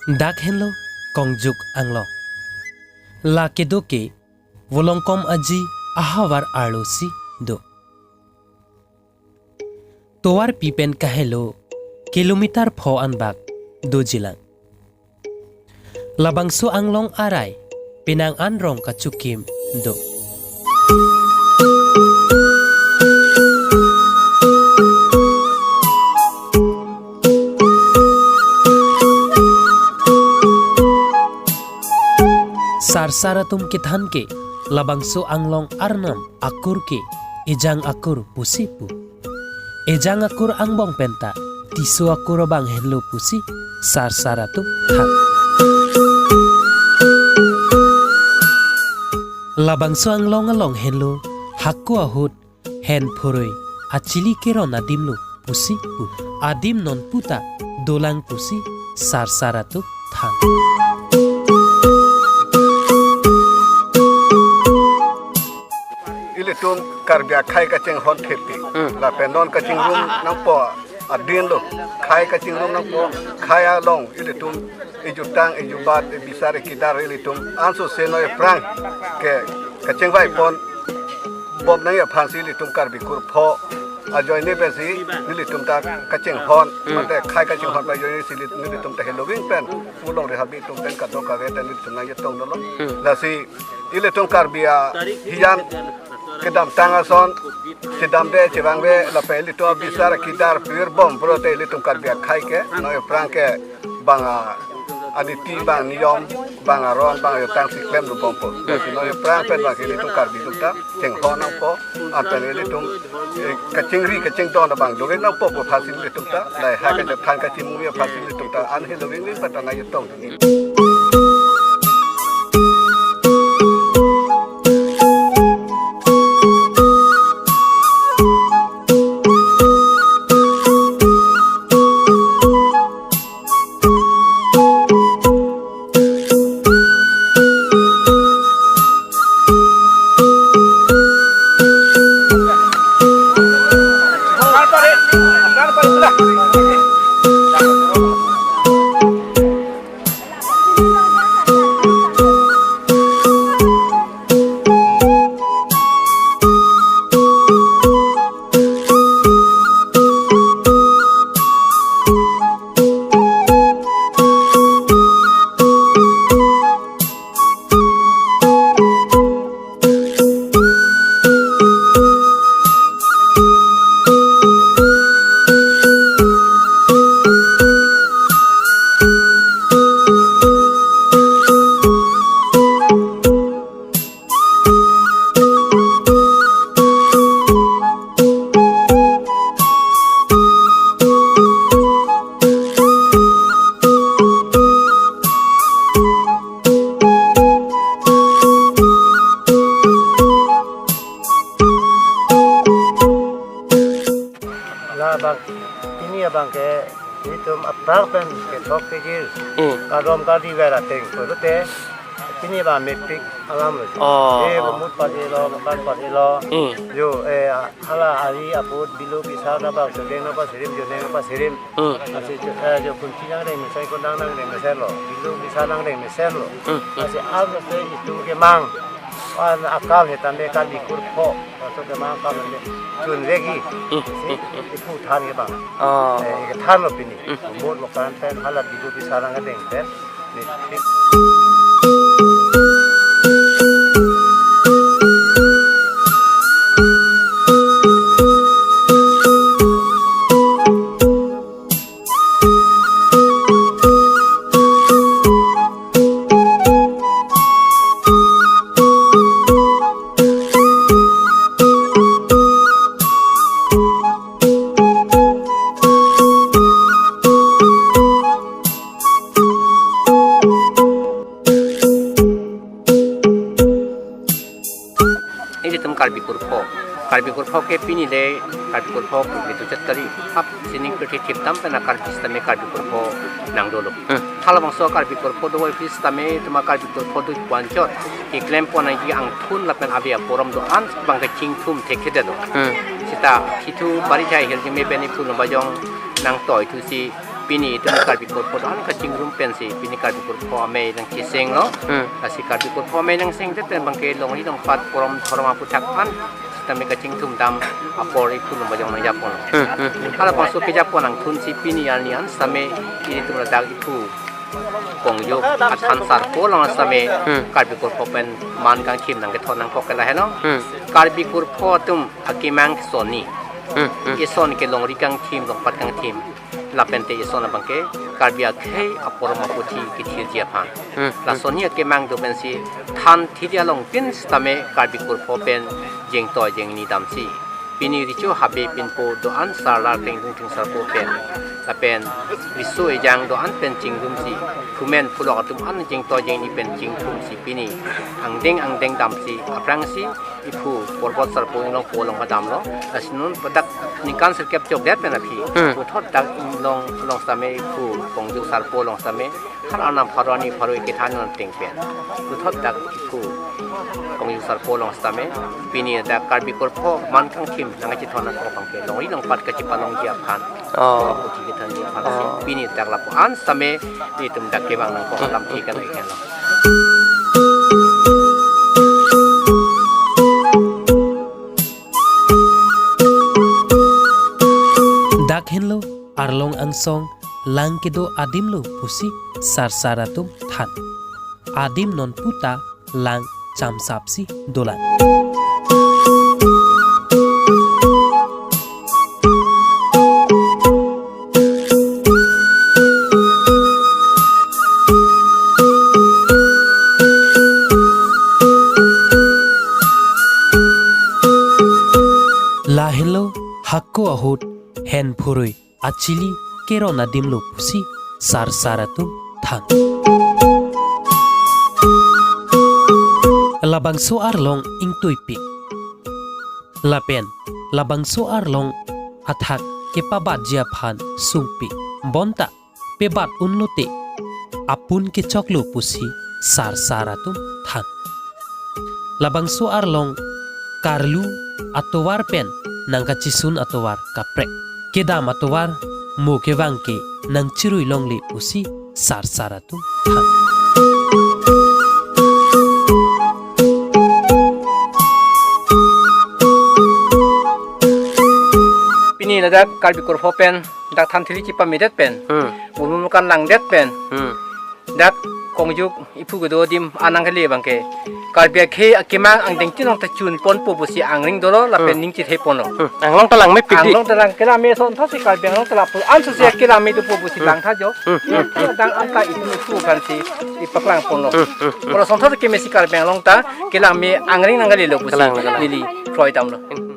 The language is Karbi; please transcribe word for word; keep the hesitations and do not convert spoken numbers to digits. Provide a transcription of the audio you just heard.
Dak henlo Kongjuk Anglong. La kedo ke Volongkom Aji ahavar arlosi do. Tovarpi pen kahelo kilometer pho anbak dojilang. Labangso anglong arai penang an rong kachikim do. Sarsar atum kethan ke labangso anglong arnam akur ke Ejang akur pusi pu. Ejang akur angbong penta Tisso akur abang henlo pusi sarsar atum than. Labangso anglong along henlo hako ahut hen phurui achili keron adimlo pusi pu. Adim non puta dolang pusi sarsar atum than. Ilitum Karbi akhei kachinghon thepi. Hmm. Lapen non kachingrum nangpo adin lo. Khei kachingrum nangpo, khei along ilitum ejutang, ejubat, ebisar, ekidar ilitum ansose noi aphrang ke kachingvai pon bom nangji aphansi ilitum Karbi kurpho ajoine pensi nelitum ta kachinghon, hmm, mate khei kachinghon pen ajoine si nelitum ta heloving pen, pulong rehabi atum pen kadokave ta nelitum nangchetong dolo. Hmm. Lasi ilitum Karbi ahijan kedamtang ason chedamde chevangve lapen ilitum abisar akidar pir bom pulote ilitum Karbi akhei ke noi aphrang ke bang a-, aniti, bang niyom, bang aron, bang ajutang si klemdun bompo. Lasi noi aphrang pen bang ilitum Karbi atum ta chinghon nangpo, anpen ilitum, eh, kachingri kachingdon abang dovek nangpo pu aphansi ilitum ta lahai kachethan kachimumi aphansi ilitum ta an heloving ving pen ta nangchetong. Labang, pini abang ke itum aphrang pen kethok kejir. Hmm. Kadom kali vera teng pulote pini abang mepik alam lo. Oh, eh, oh. Mut pajelo, makan pajelo. Hmm. Jo, eh, hala ari apot bilo bisar nangpasirim, nangpasirim, jo nangpasirim. Hmm. Lasi jo, eh, jo kunci nangdeng mesen, kondang nangdeng mesenlo. Bilo bisar nangdeng mesenlo. Hmm, hmm. Lasi alose itum kemang. An akam hetame Karbi kurpho. Laso kemang akam le chun vekji. Hmm. Si, hmm, hmm. Ipu than kemang. Oh. Eh, kethanlo pini. Hmm. Mut makan pen hala bilo bisar nangdeng pen. Ilitum Karbi kurpho. Karbi kurpho ke pini le Karbi kurpho kumi tu chat kari. Hap sining tu thip tam pen a Karbi sitame Karbi kurpho nangdolo. Hmm. Halabangso Karbi kurpho do wai pis tame tuma Karbi kurpho do puanchot. Keklem pon nangji angthun lapen abi aporom do an bang kachingthum thekthedet do. Hmm. Sita hitu bari jai hil jime beni pulum bajong nangtoi thusi Pini itum Karbi Kurpho do-an kachingrum pensi pini Karbi Kurpho amei nangkesenglo. Hmm. Lasi Karbi Kurpho amei nangsengdet pen abangke longri longpat porom thorom aphuthak aphan sitame kachingthum dam apor iphu lomba jong nangjapon. Hmm, hmm. Halabangso kejapon angthunsi pini arni an sitame ilitum ladak iphu Kongjuk athan sarpo along sitame, hmm, Karbi Kurpho pen man kangthim nangkethon nangkok ke lahelo. Hmm. Karbi Kurpho atum akemang sonni. Hmm, hmm. Ison ke longri kangthim, longpat kangthim. Lapente ison abangke Karbi akhei aporom aphuthak kethirji aphan. Hmm, hmm. Lasonni akemang do pensi than thiri along tin sitame Karbi Kurpho pen jengtoi jengni damsi. Pini richo habe pinpo do-an sarlar tengdung ting sarpo pen, lapen riso ejang do-an pen chingrumsi, phumen phulok atum an jengtoi jengni pen chingrumsi pini angdeng angdeng damsi aphrangsi iphu Porbot sarpo Inglongpo along padamlo. Lasi non dak ningkan sirkep chokdet pen aphi, hmm, puthot dak Inglong along sitame iphu Kongjuk sarpo along sitame hal anam pharo ani pharo ikethan non teng pen puthot dak iphu Kongjuk sarpo along sitame pini dak Karbi Kurpho man kangthim nangkachethon nangkok abangke longri longpat kachepalongji aphan. Oh. Aphuthak kethanji aphan. Oh. Pini dak lapu-an sitame itum dak kevang nangkok alam thik kan ikhen lo. Dak henlo arlong angsong lang kedo adim lo pusi sarsar atum than. Adim non puta lang chamsapsi dolang. Lahenlo hako ahut hen phurui achili keron adim lo pusi sarsar atum than. Labangso arlong ingtuipik. Lapen labangso arlong athak kepabatji aphan sungpik. Bonta pebat unlote apun kechoklo pusi sarsar atum than. Labangso arlong karlu atovar pen nangkachisun atovar kaprek. Kedam atovar mo kevang ke nangchirui longle pusi sarsar atum than. Pini ladak Karbi Kurpho pen dak than thiri chepamedet pen, hmm, mulmul kan langdet pen, hmm, dak Kongjuk iphu kedo adim anang kali abangke Karbi akhei akemang angdeng chinong ta chunponpo pusi angring dolo lapen, hmm, ning chethepon lo. Hmm. Anglong ta langmepik di. Anglong ta lang kelangme asonthotsi Karbi Anglong ta lapu-an sosi, ah, kelangme dopo pusi, hmm, langtha jo. Hmm. Yang ta dang anta iphu iphu aphansi ipaklangpon lo. Hmm, hmm, hmm. Pura asonthot kemesi Karbi Anglong ta kelangme angring nang kalilo pusi, kelang, kelang, neli kroi damlo. Hmm.